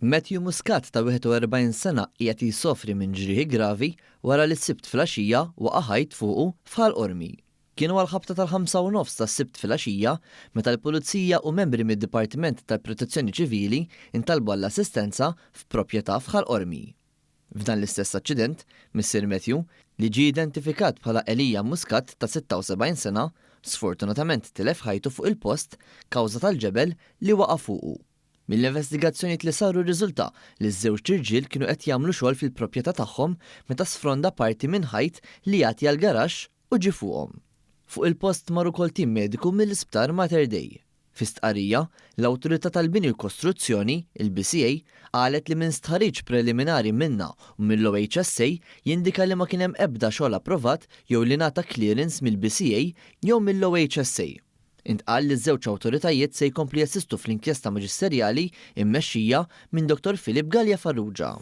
Matthew Muscat ta' 41 sena qiegħed jsofri minn ġrieħi gravi wara li s-Sibt filgħaxija waqa' ħajt fuqu f'Ħal Qormi. Kienu għall-ħabta tal-5:30 tas-Sibt filgħaxija meta l-Pulizija u membri mid-Dipartiment tal-Protezzjoni Ċivili ntalbu għall-assistenza f'proprjetà f'Ħal Qormi. F'dan l-istess aċċident, missier Matthew, li ġie identifikat bħala Elia Muscat ta' 76 sena, sfortunatament tilef ħajtu fuq il-post kawża tal-ġebel li waqa' fuqu. Mill-investigazzjonijiet li saru rriżulta li ż-żewġt irġiel kienu qed jagħmlu xogħol fil-proprjetà tagħhom meta sfronda parti minn ħajt li jagħti għall-garaxx u ġie fuqhom. Fuq il-post mar ukoll tim mediku mill-Isptar Mater Dei. Fi stqarrija, l-Awtorità tal-Bini u l-Kostruzzjoni, il-BCA, qalet li minn stħarriġ preliminari minnha u mill-OHSA jindika li ma kien hemm ebda xogħol approvat jew li ngħata clearance mill-BCA jew mill-OHSA. Intqal li ż-żewġ awtoritajiet se jkomplu jassistu fl-inkjesta maġisterjali mmexxija minn Dottor Philip Galea Farrugia.